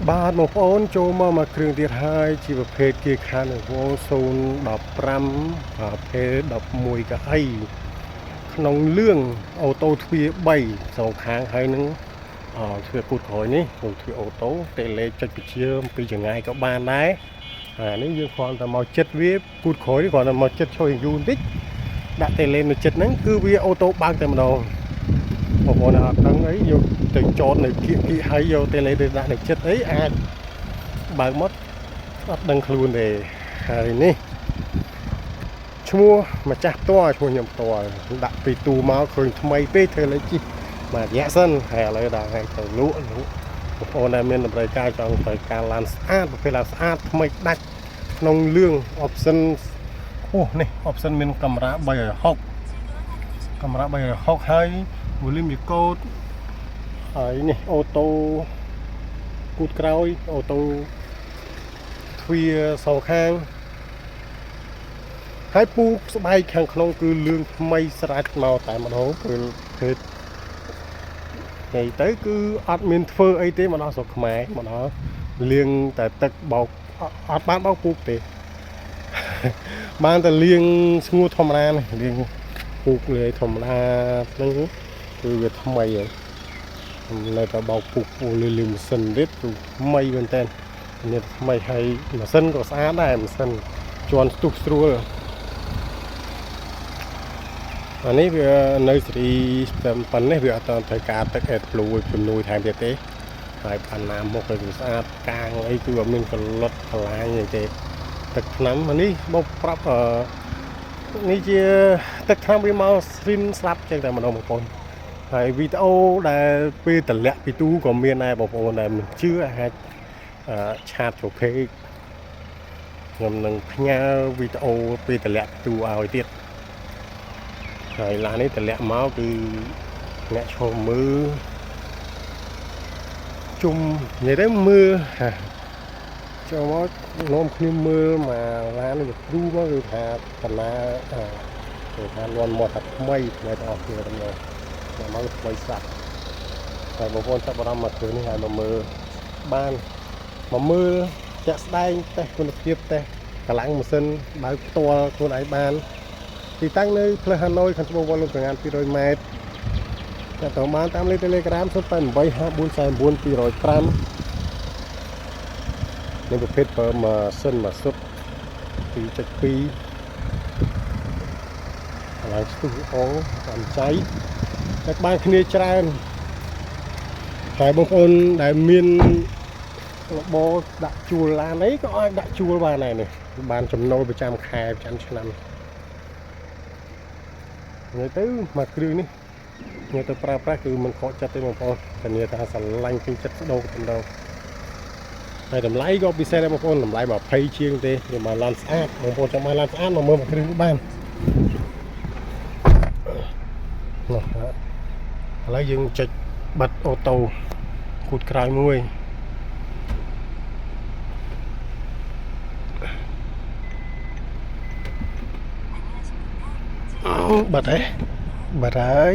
បាទបងប្អូនចូលមកមួយគ្រឿងទៀតហើយជាប្រភេទ Kia Carnival 015ប្រភេទ11កៅអីក្នុងលឿង auto ទ្វារ3សងខាងហើយនឹងអទ្វារគូតក្រោយនេះគឺទ្វារ auto tele ចុចបញ្ជាពីចង្ងាយក៏បានដែរហើយអានេះយើងគ្រាន់តែមកចិត្តវាគូតក្រោយនេះគ្រាន់តែមកចិត្តជួយយូរបន្តិចដាក់ tele នៅចិត្តហ្នឹងគឺវា auto បើកតែម្ដងបងប្អូនអត់ដឹងអីយកទៅចតនៅគៀកគៀកហើយយក tele ទៅដាក់នៅចិត្តអីអាចបើកមកអត់ដឹងខ្លួនទេហើយនេះឈ្មោះម្ចាស់ផ្ទាល់ឈ្មោះខ្ញុំផ្ទាល់ដាក់ពីទូមកឃើញថ្មីពេកធ្វើលេខជីមួយរយៈសិនហើយឥឡូវដល់ថ្ងៃទៅលក់លក់បងប្អូនដែលមានតម្រូវការចង់ត្រូវការឡានស្អាតប្រភេទឡានស្អាតថ្មីដាច់ក្នុងលឿង option អូនេះ option មានកាមេរ៉ា360កាមេរ៉ា360ហើយ volume record ហើយនេះ auto គូតក្រោយ auto ទ្វារសងខាងហើយពូកស្បែកខាងក្នុងគឺលឿងថ្មីស្រាច់មកតែម្ដងគឺភេទនិយាយទៅគឺអត់មានធ្វើអីទេមកដល់ស្រុកខ្មែរមកដល់លាងតែទឹកបោកអត់បានបោកពូកទេ បានតែលាងស្ងួតធម្មតានេះលាងពូកលាយធម្មតាហ្នឹងគឺវាថ្មីហើយនៅតែបោកពូកពូលលាងម៉ាស៊ីនទៀតគឺថ្មីមែនតើនេះថ្មីហើយម៉ាស៊ីនក៏ស្អាតដែរម៉ាស៊ីនជន់ស្ទុះស្រួលអានេះវានៅសេរីតែប៉ុណ្ណេះវាអត់ត្រូវការទឹក AdBlue ជំនួយថែមទៀតទេហើយបណ្ណាមុខឲ្យវាស្អាតកាងអីគឺអត់មានកលុតកលាញអីទេទឹកថ្នាំអានេះមកប្រាប់អឺនេះជាទឹកថ្នាំវាមកស្រីមស្រាប់ចឹងតែម្ដងបងប្អូនហើយវីដេអូដែលពេលតម្លាក់ពីទូក៏មានដែរបងប្អូនដែលមិនជឿអាច chat ចូល page ខ្ញុំនឹងផ្ញើវីដេអូពេលតម្លាក់ពីទូឲ្យទៀតហើយឡាននេះតម្លាក់មកគឺអ្នកឈរមើលជុំនិយាយទៅមើលហាចូលមកនាំគ្នាមើលមកឡាននេះវាគ្រូមកគឺថាបណ្ណាគេថាលន់មាត់ថាថ្មីថ្មីទាំងអស់គ្នាតែម្ដងមកថ្មីស្រាប់តែបងប្អូនចាប់អារម្មណ៍មកធ្វើនេះហើយមកមើលបានមកមើលជាក់ស្ដែងតេស្តគុណភាពតេស្តកម្លាំងម៉ាស៊ីនបើកផ្ទាល់ខ្លួនឯងបានទីតាំងនៅផ្លូវហាណូយខាងត្បូងវត្តលោកកងាន200ម៉ែត្រតែតបានតាមលេខ Telegram 088 5449 205នេះប្រភេទប្រើម៉ាស៊ីនម៉ាស៊ុត2.2ឡើងស្ទុះអូតាមចៃតែបានគ្នាច្រើនហើយបងប្អូនដែលមានរបរដាក់ជួលឡានអីក៏អាចដាក់ជួលបានដែរនេះបានចំណូលប្រចាំខែប្រចាំឆ្នាំនិយាយទៅមួយគ្រឿងនេះញ៉ទៅប្រើប្រាស់គឺមិនខកចិត្តទេបងប្អូនធានាថាស្រឡាញ់ពេញចិត្តស្ដូរតែម្ដងហើយតម្លៃក៏ពិសេសដែរបងប្អូនតម្លៃ20ជាងទេវាមកឡានស្អាតបងប្អូនចង់បានឡានស្អាតមកមើលមួយគ្រឿងនេះបាននោះឥឡូវយើងចុចបិទ auto គូតក្រោយមួយ បិទហ៎បិទហើយ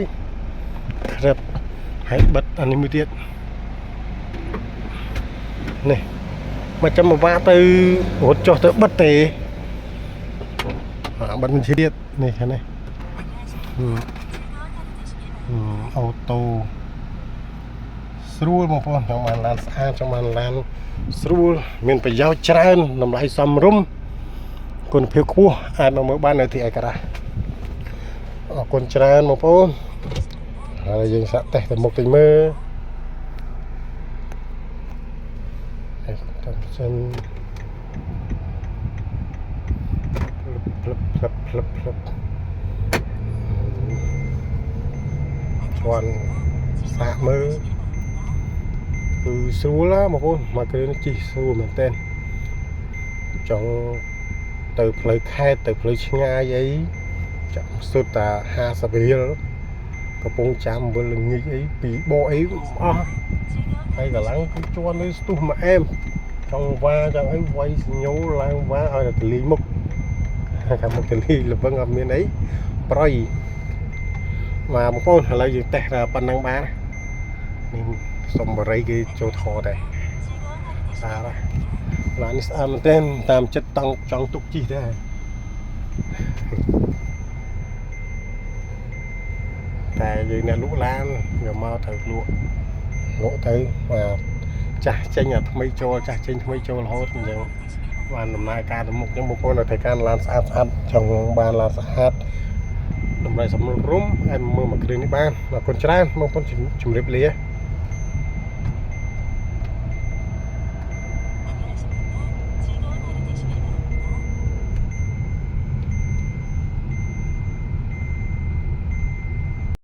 ក្រឹបហើយបិទអានេះមួយទៀតនេះមកចាំមកវ៉ាទៅរត់ចុះទៅបិទទេអាបិទមួយទៀតនេះខាងនេះហឹមហឹម auto ស្រួលបងប្អូនចង់បានឡានស្អាតចង់បានឡានស្រួលមានប្រយោជន៍ច្រើនតម្លៃសមរម្យគុណភាពខ្ពស់អាចមកមើលបាននៅទីឯករាជ្យអរគុណច្រើនបងប្អូនហើយយើងសាកតេស្តទៅមុខតិចមើលហើយតាមសិនផ្លឹបផ្លឹបផ្លឹបផ្លឹបជន់សាកមើលគឺស្រួលណាបងប្អូនមកគ្រឿងនេះជិះស្រួលមែនទែនចង់ទៅផ្លូវខេត្តទៅផ្លូវឆ្ងាយអីចាំសុទ្ធតែ50រៀលកំពង់ចាំវិលល្ងាចអីពីបកអីអស់ហើយកន្លងគឺជន់នេះស្ទុះមកអែមចង់វ៉ាចង់អីវាយសញោឡើងវ៉ាឲ្យតែទលីមុខខាងមុខទលីល្វឹងអត់មានអីប្រយបាទបងប្អូនឥឡូវយើងតេស្តប៉ុណ្ណឹងបាននេះសុំបរិយគេចូលថតដែរ ស្អាតណាស់ឡាននេះស្អាតមែនទែនតាមចិត្តតង់ចង់ទុកជិះដែរតែយើងអ្នកលក់ឡានយកមកត្រូវលក់លក់ទៅបាទចាស់ចេញអាថ្មីចូលចាស់ចេញថ្មីចូលរហូតអញ្ចឹងបានដំណើរការទៅមុខអញ្ចឹងបងប្អូននៅតែការឡានស្អាតស្អាតចង់បានឡានស្អាតតម្លៃសមរម្យអាចមើលមួយគ្រឿងនេះបានអរគុណច្រើនបងប្អូនជម្រាបលា។